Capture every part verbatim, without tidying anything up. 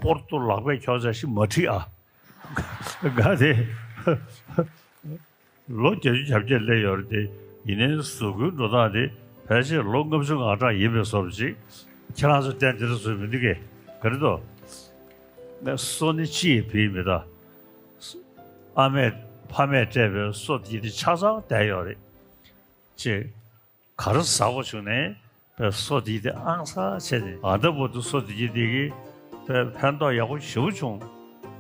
སྤོར་ཏོ་ལག་པས་ཁྱོག་ཆ་ཞིག་མ་ཁྲིད་ཨ། དགའ་དེ། ལོ་བརྒྱད་ཅུ་གྱ་བརྒྱད་སླེབས་ཡོད་རེད་དེ། ཡིན་ནའི་གཟུགས་པོའི་འགྲོ་སྟངས་དེ་ཕལ་ཆེར་ལོ་ལྔ་བཅུ་ང་གྲངས་ཡིན་པའི་བཟོ་འདྲ་ཅིག་ཁྱེད་རང་ཚོ་བསྟན་འདི་འདྲ་བཟོས་མི་འདུག་གས། ག་རེ་འདུག་ངས་སོ་ནི་ཅི་ཡི་བི་མི་གདའ། ཨ་མས་ཕ་མས་སྤྲད་པའི་སོ་དེ་དེ་ཆག་ཆག་བསྡད་ཡོད་རེད། ཅེས། གར་ཟག་པོ་བྱུང་ནས་པའི་སོ་དེ་དེ་ཨང་ས་བྱས་ནས། ཨ་ད་བར་དུ་སོ་དེ་དེ་དེ་གི་པའི་ཕན་ཐོགས་ཡག་པོ་ཞེ་པོ་བྱུང་།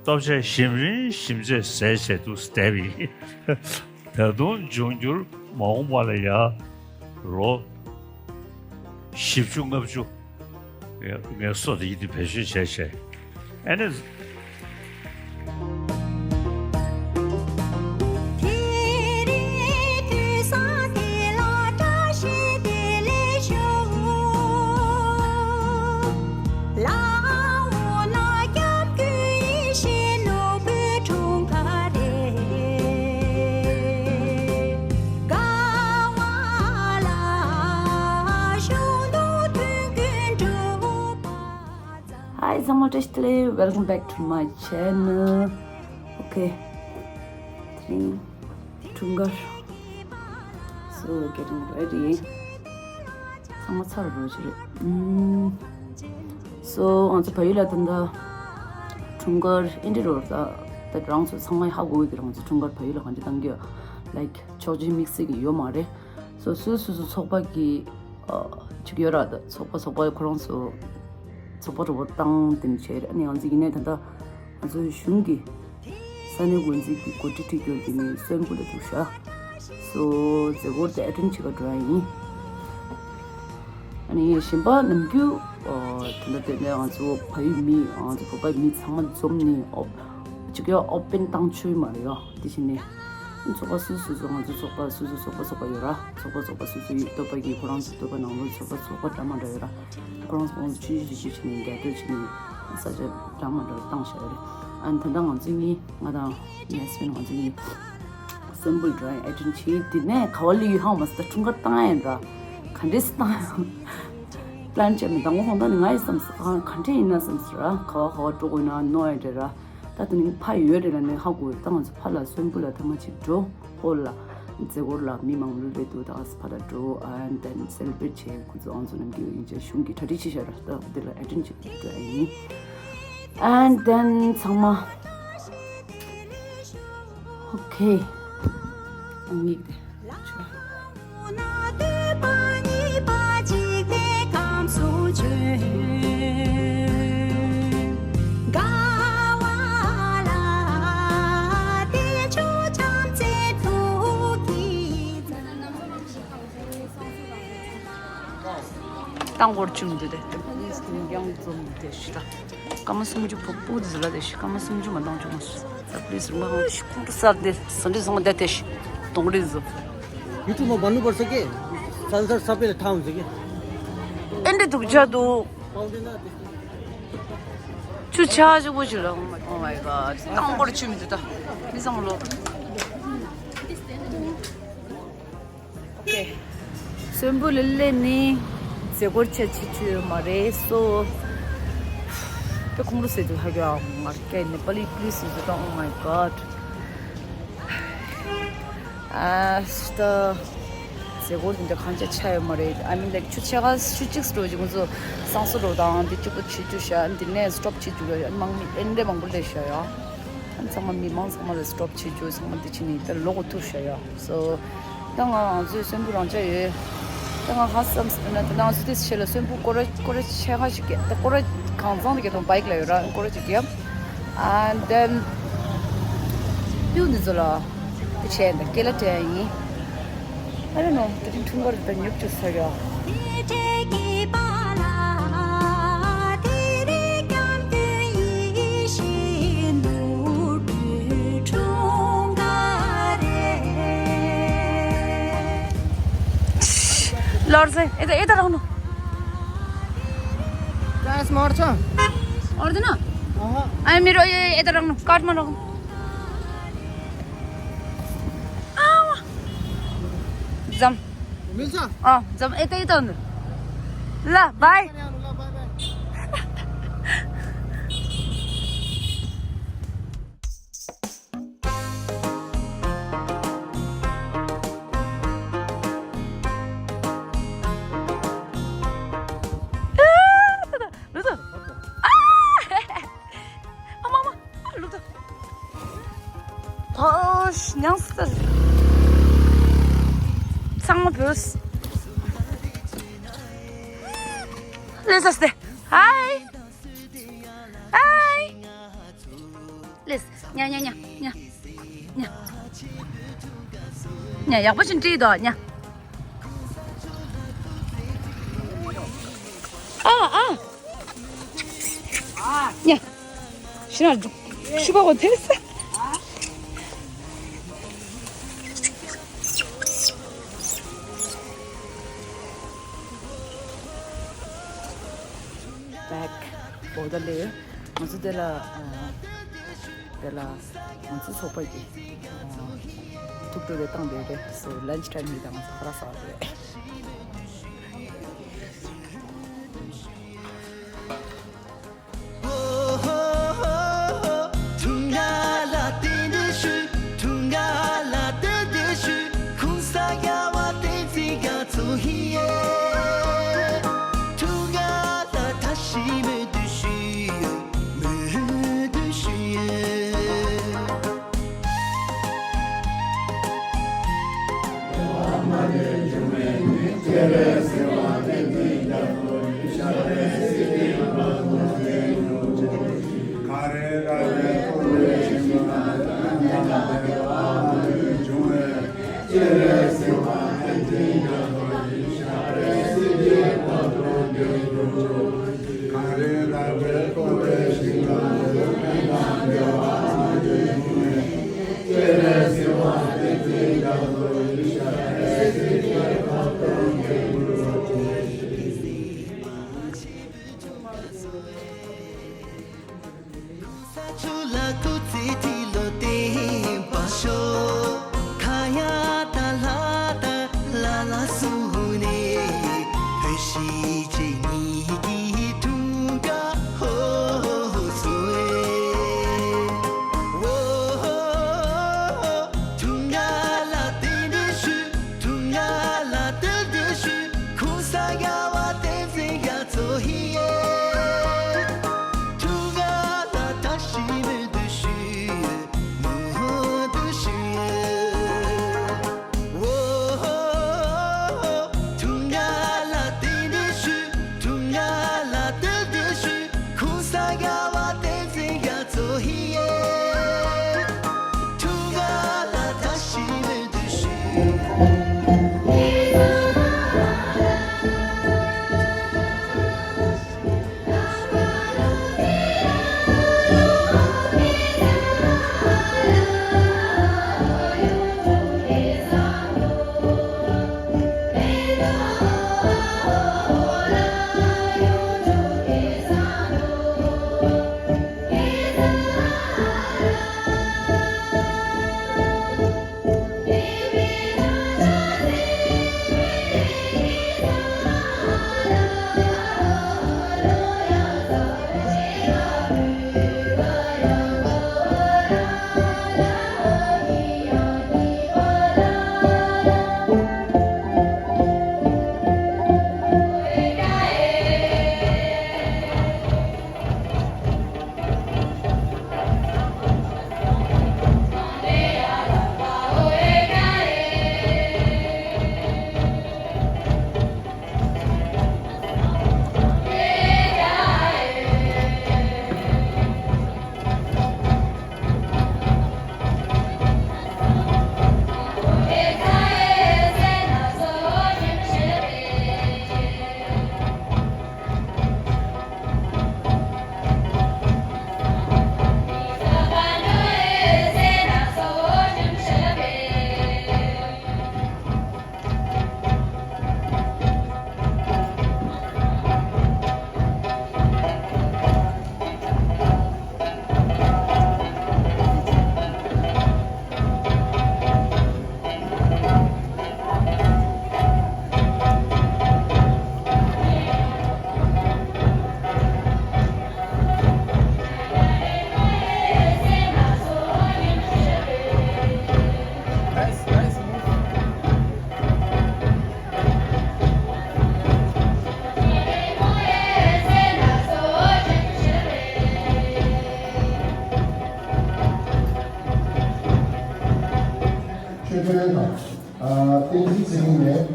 སྟོབས་ཆེ་ཞིམ་རིང་ཞིམ་ཚད་ཟས་བྱས་འདུག་བསྡད་པ་ཡིན། ད་དུང་འབྱུང་འགྱུར་མ་འོངས་པ་ལ་ཡ་ལོ་བཞི་བཅུ་ལྔ་བཅུ། ངས་སོ་དེ་ཡིན་དུས་བེད་སྤྱོད་བྱས་བྱས། ཨ་ནི། Hi, ཚང་མ་བཀྲ་ཤིས་བདེ་ལེགས། Welcome back to my channel. Okay. དེ་རིང་འཁྲུངས་སྐར། So, getting ready. ཚང་མ་ཚར་རོ་ཅི་རེད། ཨུམ། So, ང་ཚོ་བལ་ཡུལ་ལ་ད་ལྟ་འཁྲུངས་སྐར་ཨེ་འདྲ་རོ། ད་ད་རང་ཚོ་ཚང་མས་ཧ་གོ་གི་རེད། ང་ཚོ་འཁྲུངས་སྐར་བལ་ཡུལ་ལ་གང་ཅི་བཏང་གི་ཡོད། Like ཕྱོགས་གཅིག་དམིགས་བསལ་གྱི་ཡོད་མ་རེད། སོ་སོའི་སོ་སོ་ཚོགས་པ་གི་ཨ་ཅིག་ཡོད་ར། ད་ཚོགས་པ་ཚོགས་པ་ཁོ་རང་ཚོ་ཚོགས་པ་གྲོགས་པོ་བཏང་དེ་འདྲ་བྱས་རེད། ཨ་ནི་ང་ཚོ་ཡིན་ནའི་ད་ལྟ་ང་ཚོའི་གཞུང་གི་ས་གནས་འགོ་འཛིན་གྱི་འགོ་ཁྲིད་ཁྲིད་སྐྱོར་གྱིས་ནི་སོན་པོ་ལ་འདུག་ཤག་སོ་མཛད་སྒོ་དེ་ཨེ་ཊེན་བྱེད་ག་འགྲོ་ཡ་ཡིན། ཨ་ནི་གཞན་པ་ནམ་རྒྱུན་ཨ་ད་ལྟ་དེ་ནས་ང་ཚོ་བལ་ཡུལ་མི་ང་ཚོ་བོད་པ་མི་ཚང་མ་འཛོམས་ནས་ཨོ་ཅིག་ཡ་ཨོ་པན་བཏང་ཆོག་མ་རེད་ཡ། དེ་བཞིན་ནས། ཚོགས་པ་སོ་སོ་སོ་སོ་ང་ཚོ་ཚོགས་པ་སོ་སོ་ཚོགས་པ་ཚོགས་པ་ཡོད་ར། ཚོགས་པ་ཚོགས་པ་སོ་སོའི་བསྟོད་པ་གི་ཁོ་རང་ཚོ་བསྟོད་པ་ནང་ལོགས་ཚོགས་པ་ཚོགས་པ་འདྲ་མ་འདྲ་ཡོད་ར། ཁོ་རང་ཚོ་ཁོང་ཚོ་ཆུང་ཆུང་ཆུང་ཆུང་ནས་རྒྱ་སྐྱོར་བྱས་ནས་ས་ཆ་འདྲ་མ་འདྲ་བཏང་བཞག་ཡོད་རེད། ཨ་ནི་ད་ལྟ་ང་ཚོ་གཉིས་ང་དང་ངའི་ཧས་བྷེན་ང་ཚོ་གཉིས་སོན་པོ་འགྲོ་ཡ་ཨེ་ཊེན་བྱས། དེ་ནས་ག་བ་ལི་ཡུལ་ཧང་མ་སི་ད་འཁྲུངས་སྐར་བཏང་ཡ་ཡིན་ར། ག་འདྲས་སེ་བཏང་ཡ་པི་ལན་བྱས་མི་འདུག་ངོ་ཧོང་ད་ནི་ང་ཡི་བསམ་སོ་ག་ག་འདྲས་ཡིན་ན་བསམ་སོ་ར། ག་བ་ག་བ་འགྲོ་དགོས་ན་ནོ་ཡ་འདྲ་ར། ད་དེ་ནི་ཕ་ཡོད་རེད་ལ་ནི་ཧ་གོ་ད་ང་ཚོ་ཕ་ལ་སོན་པོ་ལ་ཐ་མ་ཅིག་འགྲོ། ཧོ་ལ་མཛད་སྒོ་ལ་མི་མང་པོ་སླེབས་འདུག་ད་ཕ་ལ་འགྲོ། And then celebrate་བྱས། ཁོ་ཚོ་ཨང་ཚོ་ནམ་རྒྱུན་ཡིན་ཅེས་གཞུང་གི་གྲ་སྒྲིག་བྱེད་བཞག་ར། ད་དེ་ལ་ཨེ་ཊེན་བྱེད་འགྲོ་ཡ་ཡིན། And then ཚང་མ་Okay. ཨ་ནི་དེ། རྟ་མགོར་བཅུག་འདི་དེ། Please ཀུན་ཀྱང་འཛོམས་ཏེ་ཤི་ར། སྐར་མ་སུམ་ཅུ་ཕོ་པོ་འདི་ཟི་ལ་དེ་ཤི། སྐར་མ་སུམ་ཅུ་མ་བཏང་བཅུག་མ་སུ། ད་please རིམ་པ་ཁོང་ཁོང་ཁྲོ་ཟ་དེ་ཟ་འདྲི་སོང་དེ་དེ་ཤི། གདོང་རིས་ཟོ། YouTube में बंद कर सके, संसद सब पे ठाम सके। ཨེ་འདྲ་འདུག་ཅག་འདུག་ཆུ་ཆ་ཆུ་པོ་ཆུ་ལ། Oh my God. རྟ་མགོར་ཆུ་མི་འདུག་ད། མི་ཚང་མ་ལོ། Okay. སོན་པོ་ལ་སླེབས་ནི་མཛད་སྒོར་ཆ་ཆེ་ཆུ་ཡོད་མ་རེད་སོ། དཔེ་ཁོང་ཁྲོ་ཟ་དུས་ཧ་གོ་ཡ། ང་རྒྱལ་ནེ་པ་ལི་པི་ལི་སི་ཟེར་དང་། Oh my God. ཨ་ད་མཛད་སྒོ་དེ་འདྲ་གང་ཆ་ཆ་ཡོད་མ་རེད། I mean, like ཆུ་ཆ་ག་ཆུ་གཅིག་སྤྲོ་ཅིག་ཁོང་ཚོ་སང་སོ་རོ་དང་དེ་གཅིག་པོ་ཆུ་ཆུ་ཤ་འདི་ནས་སི་ཊོབ་ཆེ་ཆུ་ཡོད། དམག་མི་ཨེ་འདྲ་མང་པོ་སླེབས་ཤ་ཡ། ཨ་ཚང་མ་མི་མང་ཚང་མ་ལ་སི་ཊོབ་བྱེད་རྒྱུ་ཚང་མ་འདི་བྱེད་ནི་ད་ལོག་གོ་ཐུག་ཤ་ཡ། So ད་ང་ང་ཚོའི་སོན་པོ་རང་ཅག་ཡོད། ད་ང་ཧ་སམ་སི་ན་ད་ང་ཚོ་དེ་ཤེ་ལ་སོན་པོ་སྐོར་ར་སྐོར་ར་ཆེ་ཁ་ཞིག་གི་ད་སྐོར་ར་གང་ཚང་དེ་གི་དང་བའིཀ་ལ་ཡོད་ར་སྐོར་ར་ཅིག་གི། And then ཏུ་འདི་ཚོ་ལ་དེ་ཆེ་ད་སྐེ་ལ་སྤྲད་ཡིན། I don't know. དེ་རིང་འཁྲུངས་སྐར་དེ་ཉོབ་ཅུ་ས་ཡ། ལོར་ཟེ། ཨེ་ད་ཨེ་ད་རང་ནོ། ཀ་སི་མོར་ཆོ། ཨོར་དེ་ན། ཨོ་ཧོ། ཨ་མི་རོ་ཨེ་ཨེ་ད་རང་ནོ། ཀར་མ་རང་། ཨ་ཛམ། མི་ཚ། ཨ་ཛམ་ཨེ་ད་ཨེ་ད་ནོ། ལ་བའི། ལ་བའི་བའི། ཉང་སི་ཚང་མ་བོས། ལེ་ས་སྟེ། ཧའི། ཧའི། ལེ་ས། ཉ་ཉ་ཉ་ཉ། ཉ། ཉ་ཡག་པོ་ཞིག་བྲིས་འདུག་ཉ། ཨ་ཨ། ཉ། ཤི་ན་འགྲོ། ཤི་པ་གོ་ཐེ་ས། Back over the layer. ང་ཚོ་དེ་ལ་ཨ། དེ་ལ་ང་ཚོ་ཚོགས་པ་གི་ཨ། ཐུགས་སྤྲོ་དེ་བཏང་བསྡད་རེད། So lunch time ཡིན་ད་ང་ཚོ་ཁ་ར་ཟ་བ་རེད།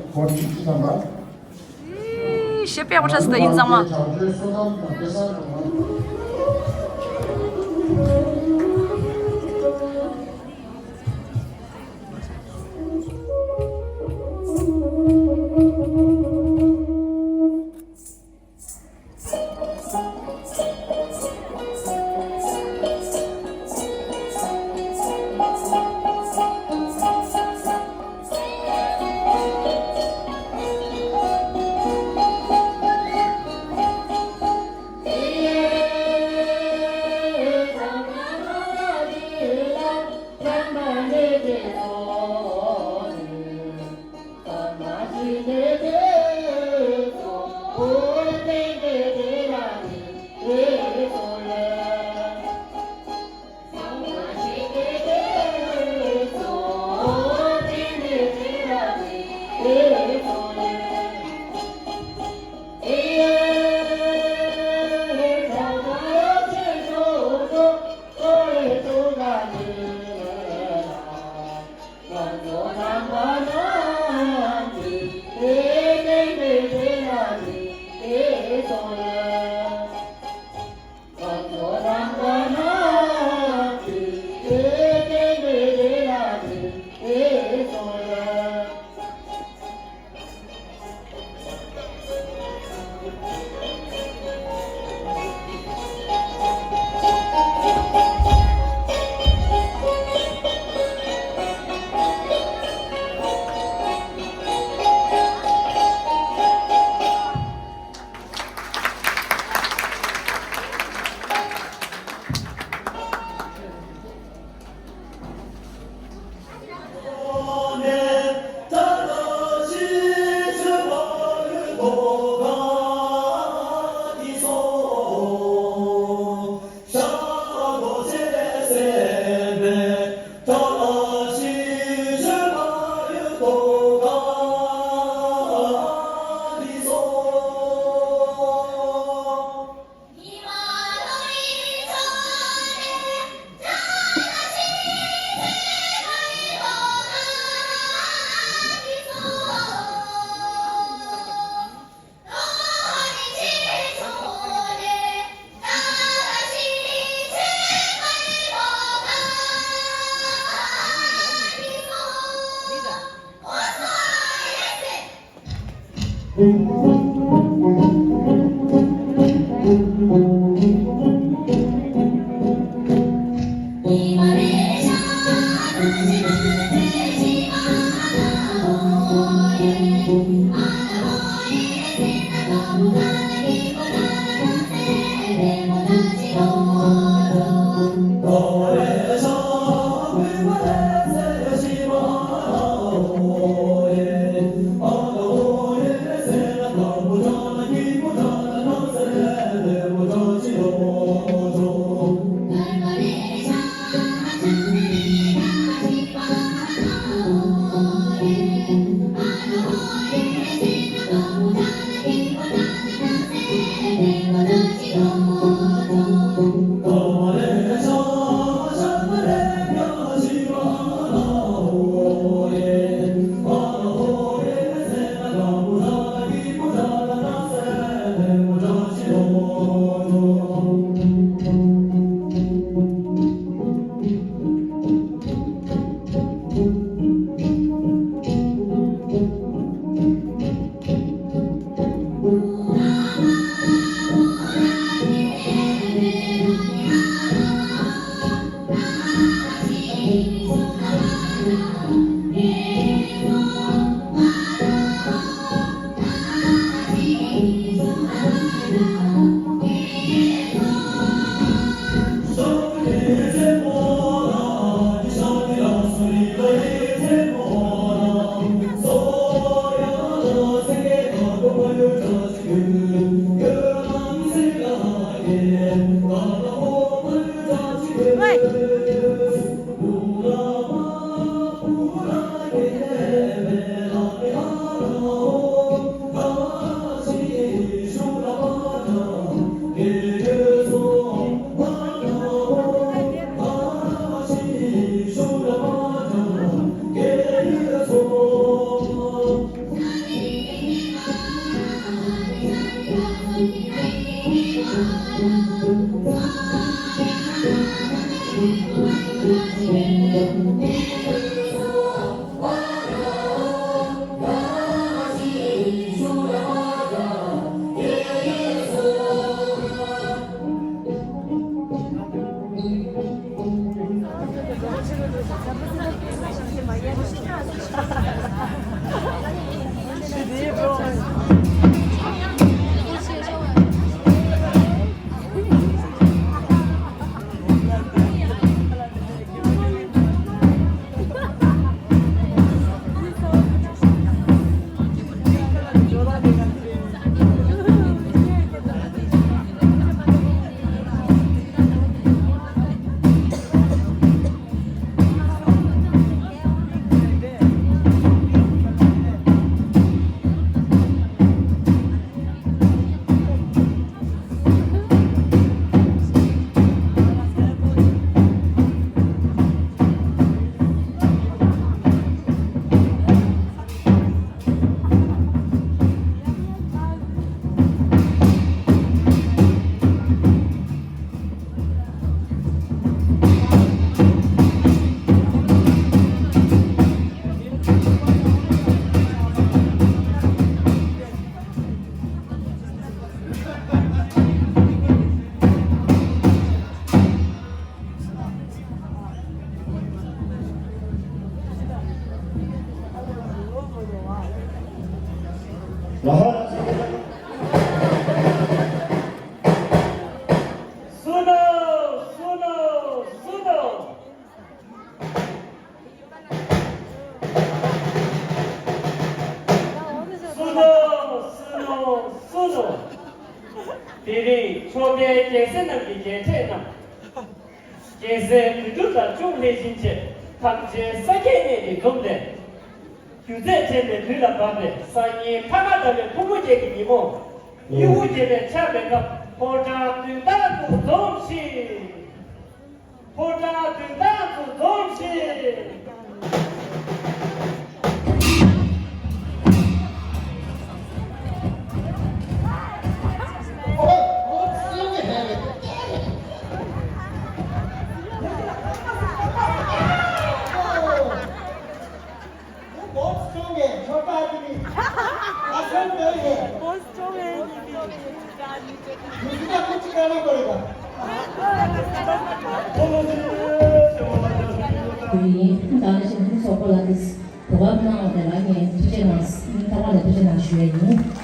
སྐོར་གཅིག་བསམ་པ། ཤེས་པའི་དབུ་ཁྲིད་ཟེར་ཡིན་ཚང་མ། སུ་ནོ། སུ་ནོ། སུ་ནོ། སུ་ནོ། སུ་ནོ། སུ་ནོ། དེ་རིང་ཚོགས་པའི་རྒྱལ་སྲས་རྣམས་ཀྱི་རྒྱལ་ཕྲན་རྣམས། རྒྱལ་སྲས་དོན་གྲུབ་དང་གཅུང་ལྷས་བྱིན་བཅས་ཐམས་ཅད་ས་སྐྱའི་གནས་ནས་འཛོམས་ནས། སྒྱུ་རྩལ་འགྲན་པའི་དུས་ལ་བབ་པའི་སང་ཉིན་ཕ་མ་དང་བའི་ཕུང་པོ་རྒྱས་ཀྱི་ཉིན་མོ། སྨྱུ་གུ་རྒྱས་པའི་ཆར་པའི་སྐབས་ཕོ་བྲང་བདུན་ཕྲག་ཏུ་འཛོམས་ཤིག་ཕོ་བྲང་བདུན་ཕྲག་ཏུ་འཛོམས་ཤིག་ཡིན། ད་ནི་ཞིང་ཁམས་ཚོགས་པ་ལ་དེ་གོ་སྐབས་གནང་བ་དེ་ལ་ངས་ཐུགས་རྗེ་གནང་། ཐོག་མ་ནས་ཐུགས་རྗེ་གནང་ཞུ་ཡ་ཡིན།